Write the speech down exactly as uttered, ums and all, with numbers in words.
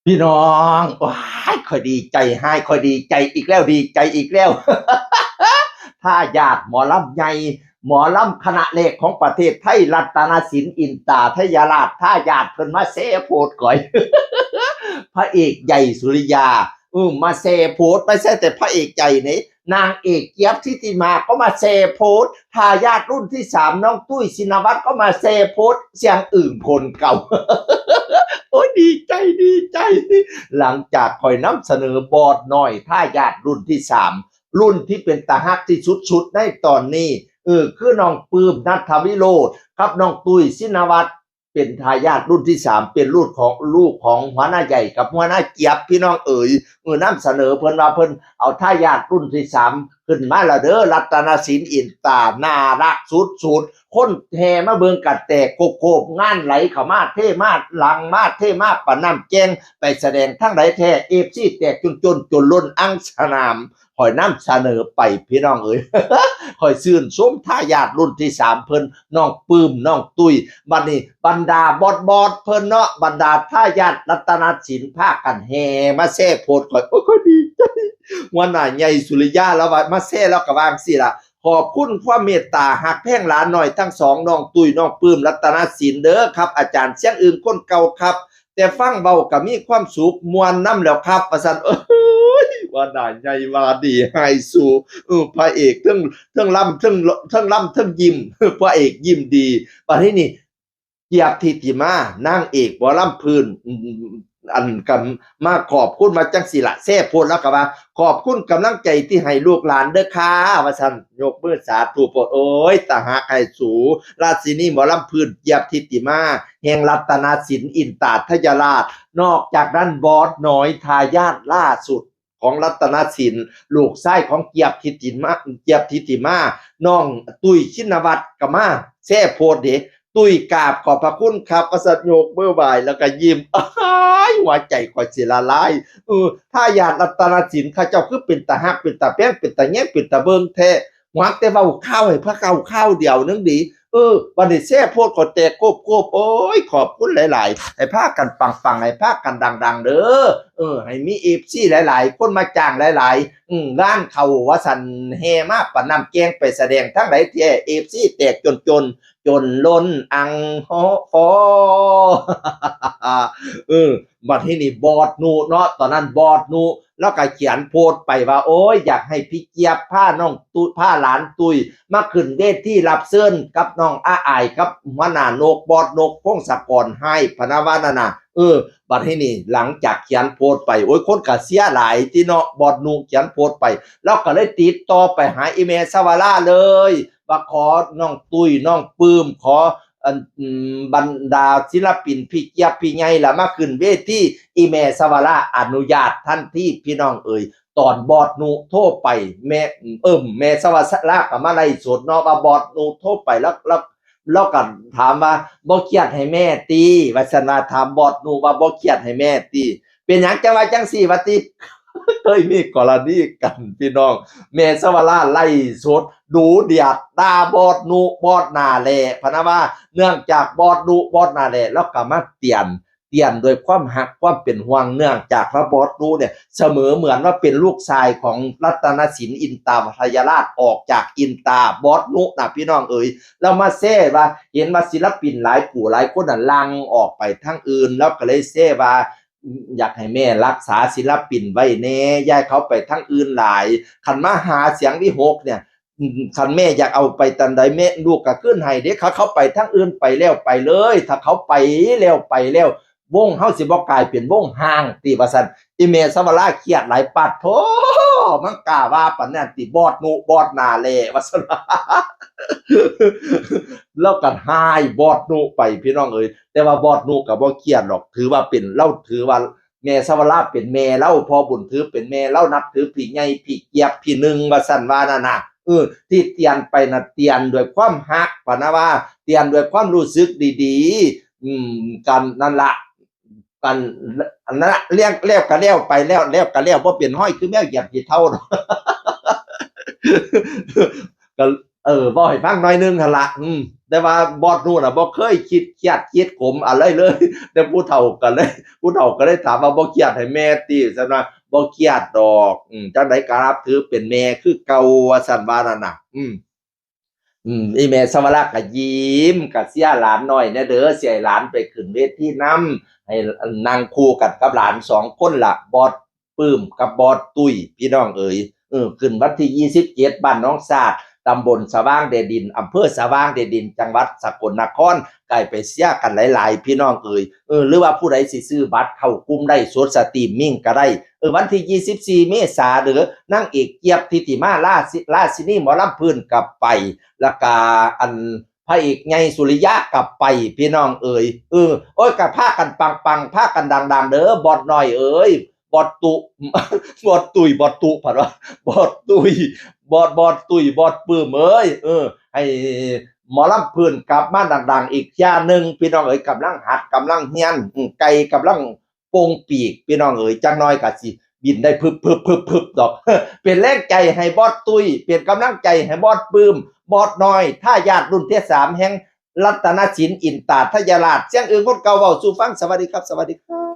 พี่น้อง ว้าย ข่อยดีใจหาย ข่อยดีใจอีกแล้ว ดีใจอีกแล้ว ทายาทหมอลำใหญ่ หมอลำคณะแรกของประเทศไทย รัตนสิน อินตาทยราช ทายาทเพิ่นมาแซ่โพสต์ข่อย พระเอกใหญ่สุริยา อืม มาแซ่โพสต์ ไม่ใช่แต่พระเอกใหญ่นี่ นางเอกเจี๊ยบทิติมาก็มาแซ่โพสต์ ทายาทรุ่นที่สาม น้องตุ้ย ชินวัตร ก็มาแซ่โพสต์ เสียงอื่นคนเก่า โอ้ย ดีใจ ดีใจ หลังจากข่อยนำเสนอบอสน้อย ทายาทรุ่นที่สาม รุ่นที่เป็นตาฮักที่สุดๆ ในตอนนี้ เออ คือน้องปื้ม ณัฐวิโรจน์ กับน้องตุ้ย ชินวัตร เป็นทายาทรุ่นที่สาม เป็นลูกของ ลูกของหัวหน้าใหญ่กับหัวหน้าเจี๊ยบ พี่น้องเอ๋ย เออ นำเสนอเพิ่นว่าเพิ่นเอาทายาทรุ่นที่สาม ขึ้นมาแล้วเด้อ รัตนสิน อินตา น่ารักสุดๆ คนแห่มาเบิ่งกันแตกโคบๆ งานไหลเข้ามา เทมา หลั่งมา เทมาปานน้ำแจ้ง ไปแสดงทางใดแท้ เอฟซี แตกจนๆ จนล้นอังสนาม ข่อยนำเสนอไป พี่น้องเอ๋ย ข่อยชื่นชมทายาทรุ่นที่สามเพิ่น น้องปื้ม น้องตุ้ย บัดนี้บรรดาบอสๆ เพิ่นเนาะ บรรดาทายาทรัตนสิน พากันแห่มาแซ่โพสต์ข่อย โอ้ย ข่อยดีใจ หัวหน้าใหญ่สุริยาแล้วว่ามาแซ่ แล้วก็วางสิล่ะ ขอบคุณความเมตตา ฮักแพงหลานน้อยทั้งสอง น้องตุ้ย น้องปื้ม รัตนสิน เด้อครับ อาจารย์เสียงอื่นคนเก่าครับ แต่ฟังเบาก็มีความสุข ม่วนนำแล้วครับ ว่าซั่น เอ้ย หัวหน้าใหญ่ว่าดีให้สู่ เออ พระเอกเทิง เทิงลำ เทิง เทิงลำ เทิงยิ้ม พระเอกยิ้มดี บัดนี้นี่ เจี๊ยบทิติมา นางเอกหมอลำพื้น อืม อันกำมาขอบคุณมาจังสิละ แซ่โพสต์แล้วก็ว่า ขอบคุณกำลังใจที่ให้ลูกหลานเด้อค่ะ ว่าซั่น ยกมือสาธุโพด โอ้ย ตาฮักให้สู ราชินีหมอลำพื้น เจี๊ยบทิติมา แห่งรัตนสิน อินตาทยราช นอกจากนั้นบอสน้อย ทายาทล่าสุดของรัตนสิน ลูกชายของเจี๊ยบทิติมา เจี๊ยบทิติมา น้องตุ้ย ชินวัตร ก็มาแซ่โพสต์เด้ ตุ้ย กราบขอบพระคุณครับ ว่าซั่น ยกมือไหว้แล้วก็ยิ้ม อ้าย หัวใจข่อยสิละลาย เออ ทายาทรัตนสิน เขาเจ้าคือเป็นตาฮัก เป็นตาแพง เป็นตาแยง เป็นตาเบิ่งแท้ หวังแต่เว้าข่าวให้พระเก่าข่าวเดียวนึงดี เออ บัดนี้แซ่โพสต์ข่อยแตกโคบๆ โอ้ย ขอบคุณหลายๆ ให้พากันปังๆ ให้พากันดังๆ เด้อ เออ ให้มี เอฟซี หลายๆ คนมาจ้างหลายๆ อืม งานเข้า ว่าซั่น แห่มาปานน้ำแจ้ง ไปแสดงทางใดแท้ เอฟซี แตกจนๆ จนล้นอังฮอฟอ เออ บัดนี้นี่บอสนุเนาะ ตอนนั้นบอสนุ แล้วก็เขียนโพสต์ไปว่า โอ้ย อยากให้พี่เจี๊ยบพาน้องตุ้ย พาหลานตุ้ย มาขึ้นเวทีรับเชิญกับน้องอาอาย กับหัวหน้านก บอสนก พงศกร ไฮ พะนะว่านั่นน่ะ เออ บัดนี้นี่ หลังจากเขียนโพสต์ไป โอ้ย คนก็เชียร์หลายติเนาะ บอสนุเขียนโพสต์ไป แล้วก็เลยติดต่อไปหาอีแม่สวราเลย ว่าขอน้องตุ้ย น้องปื้ม ขอ อัน อืม บรรดาศิลปิน พี่เจี๊ยบ พี่ใหญ่ ละมาขึ้นเวที อีแม่สวราอนุญาตทันที พี่น้องเอ๋ย ตอนบอสนุโทรไป แม่ เอิ่ม แม่สวราก็มาไลฟ์สดเนาะ ว่าบอสนุโทรไป แล้ว แล้ว แล้วก็ถามว่า บ่เครียดให้แม่ติ ว่าซั่น ว่าถามบอสนุว่า บ่เครียดให้แม่ติ เป็นหยังจังว่าจังซี่ ว่าติ เคยมีกรณีกัน พี่น้อง แม่สวราไลฟ์สด ดุเดือด ด่าบอสนุ บอสหน้าแหล่ พะนะว่า เนื่องจากบอสนุ บอสหน้าแหล่ แล้วก็มาเตือน เตือนด้วยความฮัก ความเป็นห่วง เนื่องจากว่าบอสนุเนี่ย เสมอเหมือนว่าเป็นลูกชายของรัตนสิน อินตาทยราช ออกจากอินตา บอสนุน่ะ พี่น้องเอ๋ย แล้วมาแซ่ว่า เห็นว่าศิลปินหลายผู้หลายคนน่ะ หลั่งออกไปทางอื่น แล้วก็เลยแซ่ว่า อยากให้แม่รักษาศิลปินไว้แน่ อย่าให้เขาไปทางอื่นหลาย คันมาหาเสียงวิหกเนี่ย อืม คันแม่อยากเอาไปตอนใด แม่ ลูกก็คืนให้เด้ เขา เขาไปทางอื่นไปแล้วไปเลย ถ้าเขาไปแล้วไปแล้ว วงเฮาสิบ่กลายเป็นวงฮ้างติ ว่าซั่น อีแม่สวราเครียดหลาย ปาดโธ่ มันกล้าว่าปานนั้นติ บอสนุ บอสหน้าแหล่ ว่าซั่น แล้วก็ฮ้ายบอสนุไป พี่น้องเอ๋ย แต่ว่าบอสนุก็บ่เครียดหรอก ถือว่าเป็น ลาวถือว่า แม่สวราเป็นแม่ลาว พ่อบุญถือเป็นแม่ลาว นับถือพี่ใหญ่ พี่เจี๊ยบ พี่หนึ่ง ว่าซั่นว่านั่นน่ะ เออ ที่เตือนไปน่ะ เตือนด้วยความฮัก พะนะว่า เตือนด้วยความรู้สึกดีๆ อืม กันนั่นละ กัน อันนั้นละ เลี้ยง แล้วก็แล้วไปแล้ว แล้วก็แล้ว บ่เป็นฮ้อยคือแมวเหยียบขี้เถ้าดอก ก็ เออ เว้าให้ฟังหน่อยหนึ่งหั่นละ อืม แต่ว่าบอสโน่นน่ะบ่เคยคิดเครียดคิดขมอะไรเลย แต่ผู้เฒ่าก็เลยผู้เฒ่าก็เลยถามว่าบ่เครียดให้แม่ติซั่นว่าบ่เครียดดอก อืม จั่งใดก็นับถือเป็นแม่คือเก่า ว่าซั่นว่านั่นน่ะ อืม อืม อีแม่สวรักษ์ก็ยิ้ม ก็เชียร์หลานน้อยแหน่เด้อ สิให้หลานไปขึ้นเวทีนำ ให้นั่งคู่กันกับหลานสองคนล่ะ บอสปื้มกับบอสตุ้ย พี่น้องเอ๋ย เออ ขึ้นวันที่ยี่สิบเจ็ด บ้านหนองสาด ตำบลสว่างแดนดิน อำเภอสว่างแดนดิน จังหวัดสกลนคร ก็ไปเชียร์กันหลายๆ พี่น้องเอ๋ย เออ หรือว่าผู้ใดสิซื้อบัตรเข้ากลุ่มได้สดสตรีมมิ่งก็ได้ เออ วันที่ยี่สิบสี่ เมษาเด้อ นางเอกเจี๊ยบ ทิติมา ราชิ ราชินีหมอลำพื้นก็ไป แล้วก็อันพระเอกใหญ่สุริยะก็ไป พี่น้องเอ๋ย เออ โอ้ย ก็พากันปังๆ พากันดังๆ เด้อ บอสน้อยเอ๋ย บอสตุ บอสตุ้ย บอสตุ พันว่า บอสตุ้ย บอส บอสตุ้ย บอสปื้มเอ๋ย เออ ให้หมอลำพื้นกลับมาดังๆ อีกเทื่อหนึ่ง พี่น้องเอ๋ย กำลังหัด กำลังเฮียน อืม ไก่กำลังโป่งปีก พี่น้องเอ๋ย จักหน่อยก็สิบินได้พึบๆๆๆ ดอก เป็นแรงใจให้บอสตุ้ย เป็นกำลังใจให้บอสปื้ม บอสน้อย ทายาทรุ่นที่สามแห่งรัตนศิลป์อินตาทยราช เสียงอื่นคนเก่าเว้าสู่ฟัง สวัสดีครับ สวัสดีครับ